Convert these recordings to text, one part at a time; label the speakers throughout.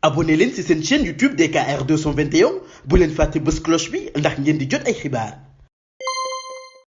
Speaker 1: abonné leen ci seen chaîne YouTube DKR 221 bu leen fàtte bës cloche bi ndax ngeen di jot ay xibaar.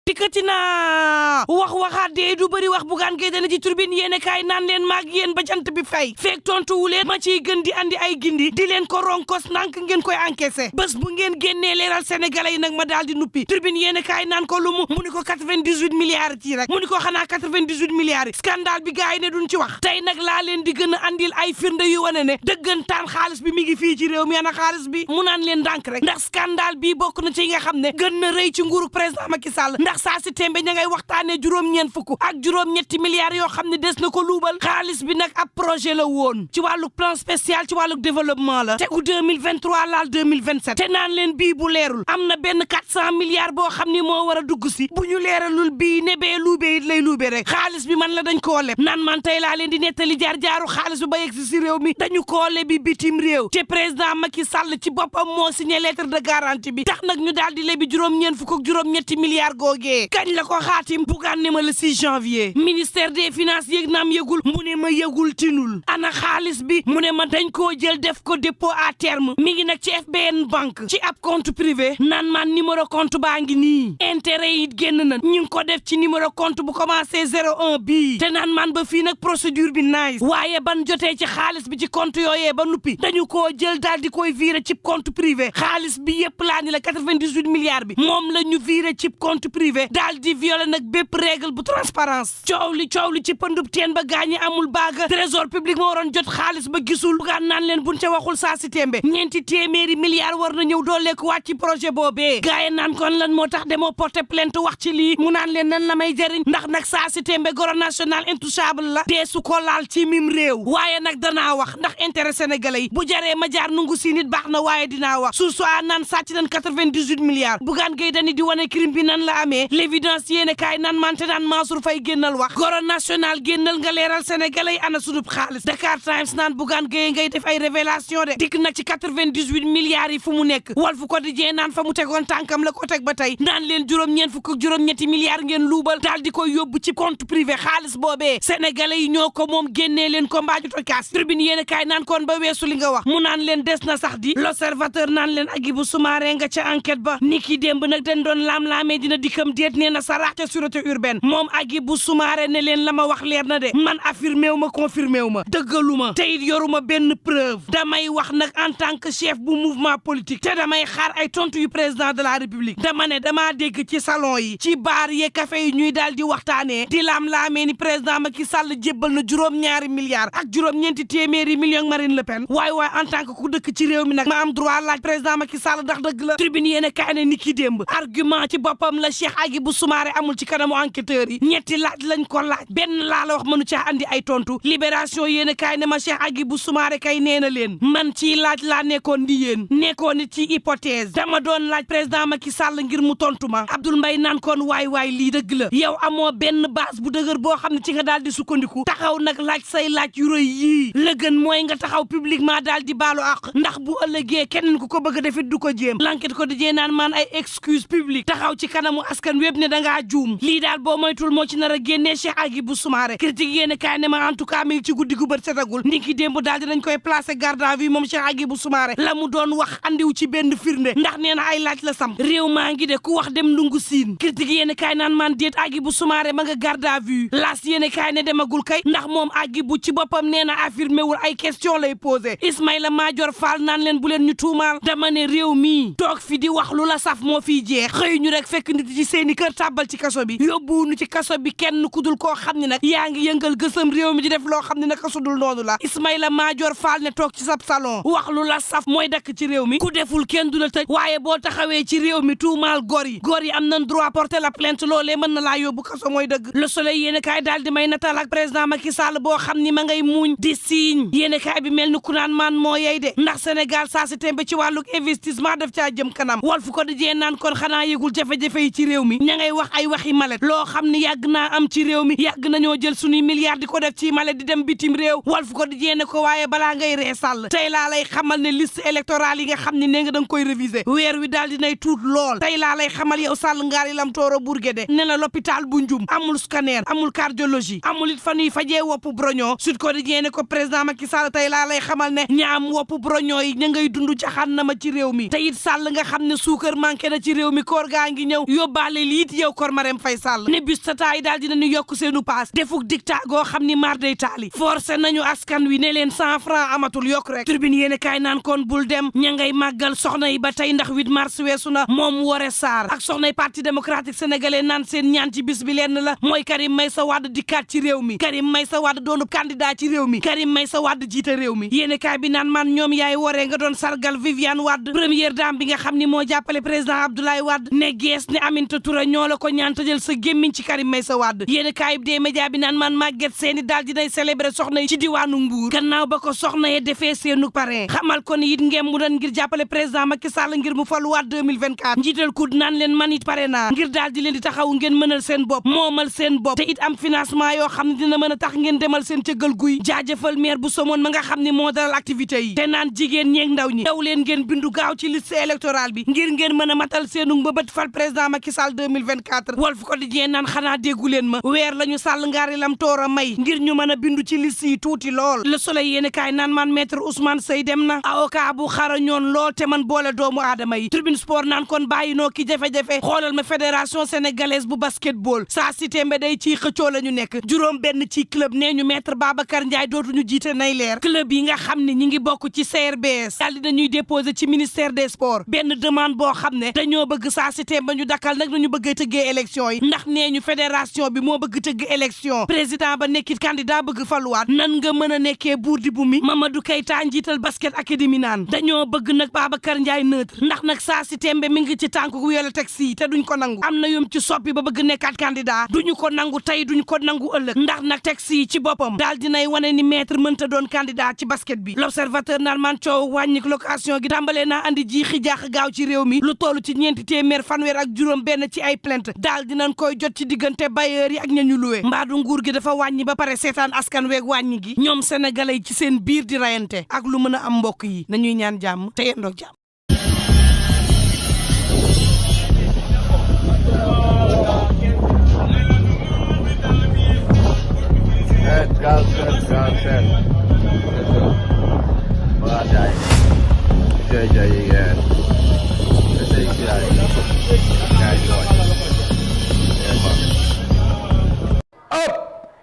Speaker 2: dikkati naa waxaat dee du bëri wax Bougane Gueye Dany ci Tribune yéene kaay naan leen maag yéen ba jant bi fay feek tontuwu leen ma ciy gën di andi ay gindi di leen ko ronkos nank ngeen koy encaissé bés bu ngeen génnee leeral sénégalais yi nag ma daal di nuppi Tribune yéene kaay naan ko lu mu ni ko 98 milliards ci rek mu ni ko xanaa 98 milliards yi scandale bi gars yi ne duñ ci wax tey nag laa leen di gën a andil ay firnde yu wane ne dëggantaan xaalis bi mi ngi fii ci réew mi ana xaalis bi mu naan leen ndànk rek ndax scandale bi bokk na ci nga xam ne gën na rëy ci nguuru président Macky Sall saa si tembe ña ngay waxtaane juróom-ñeent fukk ak juróom-ñetti milliards yoo xam ne des na ko luubal xaalis bi nag ab projet la woon ci wàllu plan spécial ci wàllu développement la tegu 2023 laal 2027 te naan leen bii bu leerul am na benn 400 milliards boo xam ni moo war a dugg si bu ñu leeralul bii ne bee luubee it lay luubee rek xaalis bi man la dañ koo leb naan man tey laa leen di nettali jaar-jaaru xaalis bi ba yegg si réew mi dañu koo lebi bitim réew te président Macky Sall ci boppam moo signé lettre de garantie bi tax nag ñu daal di lebi juróom-ñeent fukk ak juróom-ñetti milliards googee kañ la ko xaatim Bougane ne ma le 6 janvier ministère des finances yëg naam yëgul mu ne ma yëgul tinul ana xaalis bi mu ne ma dañ koo jël def ko dépôt à terme mi ngi nag ci FBN banque ci ab compte privé naan man numéro compte baa ngi nii intérêt yi génn na ñu ngi ko def ci numéro compte bu commencé 01 bii te naan man ba fii nag procédure bi nice waaye ban jotee ci xaalis bi ci compte yooyee ba nuppi dañu koo jël daal di koy viré ci compte privé xaalis bi yëpp laa ni la 98 milliards bi moom la ñu viré ci compte privé daal di violé nag bépp règle bu transparence coow li ci pëndub teen ba gaañi amul baaga trésor public moo waroon jot xaalis ba gisul Bougane naan leen buñ ca waxul saa si tembe ñeenti téeméeri milliards war na ñëw dooleeku wàcc ci projet boobee gaaye naan kon lan moo tax demoo porter plainte wax ci lii mu naan leen nan la may jëriñ ndax nag saa si tembe goro national intouchable la dee su ko laal ci mim réew waaye nag danaa wax ndax intérêt sénégalais yi bu jaree ma jaar nungu si nit baax na waaye dinaa wax su soi naan sàcc nañ 98 milliards Bougane Gueye Dany di wane crime bi nan la amee l'évidence yéene kaay nan mante naan Mansour Faye génnal wax goro national génnal nga leeral sénégalais yi ana sunub xaalis Dakar Times naan Bougane Gueye ngay def ay révélation de dikk nag ci 98 milliards yi fu mu nekk Walf Quotidien naan fa mu tegoon tànkam la ko teg ba tey naan leen juróom-ñeent fukk ak juróom-ñetti milliards ngeen luubal daal di koy yóbbu ci compte privé xaalis boobee sénégalais yi ñoo ko moom génnee leen ko mbaaju tokaas Tribune yéene kaay naan kon ba weesu li nga wax mu naan leen des na sax di l'Observateur naan leen Hadjibou Soumaré nga ca enquête ba niki démb nag dañ doon laam-laamee dina dikkam déet nee na saraax ca sûreté urbaine moom Hadjibou Soumaré ne leen la ma wax leer na de man affirmé wu ma confirmé wu ma dëggalu ma te it yoruma benn preuve damay wax nag en tant que chef bu mouvement politique te damay xaar ay tontu yu président de la république dama ne damaa dégg ci salon yi ci baar yi café yi ñuy daal di waxtaanee di laam-laamee ni président Macky Sall jébbal na juróom-ñaari milliards ak juróom-ñeenti téeméeri millions Marine Le Pen waaye en tant que ku dëkk ci réew mi nag ma am droit laaj président Macky Sall ndax dëgg la Tribune yéene kaay ne ni ki démb argument ci boppam la Cheikh Hadjibou Soumaré amul ci kanamu enquêteurs yi ñetti laaj lañ ko laaj benn laa la wax mënu caa andi ay tontu libération yéen a kaay ne ma Cheikh Hadjibou Soumaré kay nee na leen man ci laaj laa nekkoon di yéen nekkoon it ci hypothèse dama doon laaj président Macky Sall ngir mu tontu ma Abdoul Mbaye naan kon waay lii dëgg la yow amoo benn base bu dëgër boo xam ne ci nga daal di sukkandiku taxaw nag laaj say laaj yu rëy yii la gën mooy nga taxaw publiquement daal di baalu àq ndax bu ëllëgee keneen ku ko bëgg a defit du ko jéem l'enquête ko di jee naan maan ay excuse publique taxaw ci kanamu askan wépp ne dangaa juum lii daal boo moytul moo ci nar a génnee Cheikh Hadjibou Soumaré critique yéen kaay ne ma en tout cas mi ngi ci guddi gu bët setagul ndiki démb daal dinañ koy placer garde à vue moom Cheikh Hadjibou Soumaré la mu doon wax andiw ci benn firnde ndax nee na ay laaj la sam réew maa ngi de ku wax dem ndungu siin critique yéen kaay naan man déet Hadjibou Soumaré ma nga garde à vue laas yéen kaay ne demagul kay ndax moom Hadjibou ci boppam nee na affirmé wul ay question lay posé Ismaïla Madior Fall naan leen bu leen ñu tuumaal dama ne réew mii toog fi di wax lu la saf moo fiy jeex xëy ñu rek fekk nit ci seeni kër tàbbal ci kaso bi yóbbuwuñu ci kaso bi kenn ku dul koo xam ne nag yaa ngi yëngal gësam réew mi di def loo xam ne naka sudul noonu la Ismaïla Madior Fall ne toog ci sab salon wax lu la saf mooy dakk ci réew mi ku deful kenn du la tëj waaye boo taxawee ci réew mi tuumaal góor yi am nañ droit porter la plainte loolee mën na laa yóbbu kaso mooy dëgg Le Soleil yéen kaay daal di may nataal ak président Macky Sall boo xam ni ma ngay muuñ di siiñ yéen kaay bi mel ni ku naan maan moo yey de ndax Sénégal saa si tembe ci wàllu investissement daf caa jëm kanam Walf ko di jee naan kon xanaa yëgul jafe-jafe yi ci réew mi mi ña ngay wax ay waxi malet loo xam ne yàgg naa am ci réew mi yàgg nañoo jël suñuy milliards di ko def ci malet di dem bitim réew Walf Quotidien ne ko waaye balaa ngay ree Sall tey laa lay xamal ne liste électorale yi nga xam ne nee nga da nga koy réviser weer wi daal dinay tuut lool tey laa lay xamal yow Sall ngaari lam tooro Bourguédé ne la l'hôpital bu Njum amul scanner amul cardiologie amul it fa ñuy fajee woppu broñoo Sud Quotidien ne ko président Macky Sall tey laa lay xamal ne ña am woppu broñoo yi ña ngay dund jaxannama ci réew mi te it Sall nga xam ne suukar manqué na ci réew mi koor gaa ngi ñëw yóbbaale liit yow kor Marème Faye Sall ne bus tata yi daal dinañu yokk seenu paas defuk dictat goo xam ni mar day taali forcé nañu askan wi ne leen 100 francs amatul yokk rek Tribune yéene kaay naan kon bul dem ña ngay màggal soxna yi ba tey ndax 8 mars weesu na moom Woré Sarr ak soxnay parti démocratique sénégalais naan seen ñaan ci bis bi lenn la mooy Karim Meïssa Wade dikkaat ci réew mi Karim Meïssa Wade doonub candidat ci réew mi Karim Meïssa Wade jiite réew mi yéene kaay bi naan man ñoom yaay Woré nga doon sargal Viviane Wade première dame bi nga xam ni moo jàppale président Abdoulaye Wade ne gees ne Aminata Touré ñoo la ko ñaan tëjal sa gémmiñ ci Karim Meïssa Wade yéene kaay bi des média bi naan man Maguette Sène daal dinay célébrer soxna yi ci diwaanu Mbour gannaaw ba ko soxna yi defee seenu parrain xamal ko ni it ngeen mu doon ngir jàppale président Macky Sall ngir mu faluwaat 2024 njiital kud naan leen man it pare naa ngir daal di leen di taxaw ngeen mënal seen bopp moomal seen bopp te it am financement yoo xam ne dina mën a tax ngeen demal seen cëggal guy jaajëfal maire bu Somone ma nga xam ne moo dalal activité yi te naan jigéen ñeeg ndaw ñi daw leen ngeen bindu gaaw ci liste électorale bi ngir ngeen mën a matal seenu mbëbët fal président Macky Sall 2024 Walf Quotidien naan xanaa déggu leen ma weer lañu Sall ngaari lam toora may ngir ñu mën a bindu ci liste yi tuuti lool Le Soleil yéene kaay naan man maître Ousmane Seye dem na avocat bu xarañoon lool te man boole doomu aadama yi Tribune Sport naan kon bàyyi noo ki jafe-jafe xoolal ma fédération sénégalaise bu basketball saa si tembe day ciy xëccoo la ñu nekk juróom benn ci club nee ñu maître Babacar Ndiaye dootuñu jiite nay leer club yi nga xam ne ñi ngi bokk ci CRBS daal dinañuy déposer ci ministère des sports benn demande boo xam ne dañoo bëgg saa si tembe ñu dakkal nag nañu bëgg a tëggee élection yi ndax nee ñu fédération bi moo bëgg tëgg élection président ba nekkit candidat bëgg faluwaat nan nga mën a nekkee buur di bu mi Mamadou Keita njiital basket académie naan dañoo bëgg nag Babacar Ndiaye neutre ndax nag saa si tembe mi ngi ci tànk ku yole taxi te duñ ko nangu am na yum ci soppi ba bëgg nekkaat candidat duñu ko nangu tey duñ ko nangu ëllëg ndax nag taxi ci boppam daal dinay wane ni maître mënta doon candidat ci basket bi l'observateur naan man coow wàññik location gi tàmbalee naa andi jiixi jaax gaaw ci réew mi lu toll ci 4 fanweer ak juróom benn ci ay plainte daal dinañ koy jot ci diggante bailleurs yi ak ñañu luwe mbaadu nguur gi dafa wàññi ba pare seetaan askan weeg wàññi gi ñoom sénégalais yi ci seen biir di rayante ak lu mën a am mbokk yi nañuy ñaan jàmm te yendoog jàmm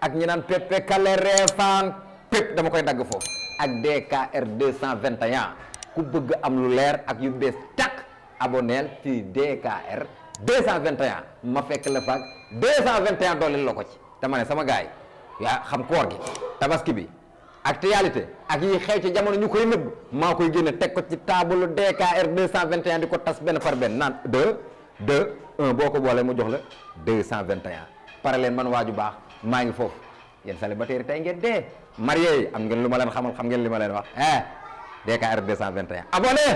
Speaker 3: ak ñi naan pepe kale reefaan pep dama koy dagg foofu ak DKR 221 ku bëgg am lu leer ak yu bees takk aboneel ci DKR 221 ma fekk la faak 221 dooleel la ko ci dama ne sama gaay yaa xam koor gi tabaski bi actualité ak yi xew ci jamono ñu koy nëbb maa koy génne teg ko ci table DKR 221 di ko tas benn par benn naan 2 1 boo ko boolee mu jox la 221 pare leen man waaju baax maa ngi foofu yéen célibataire tey ngeen dee marié yi am ngeen lu ma leen xamal xam ngeen li ma leen wax DKR 221 abonné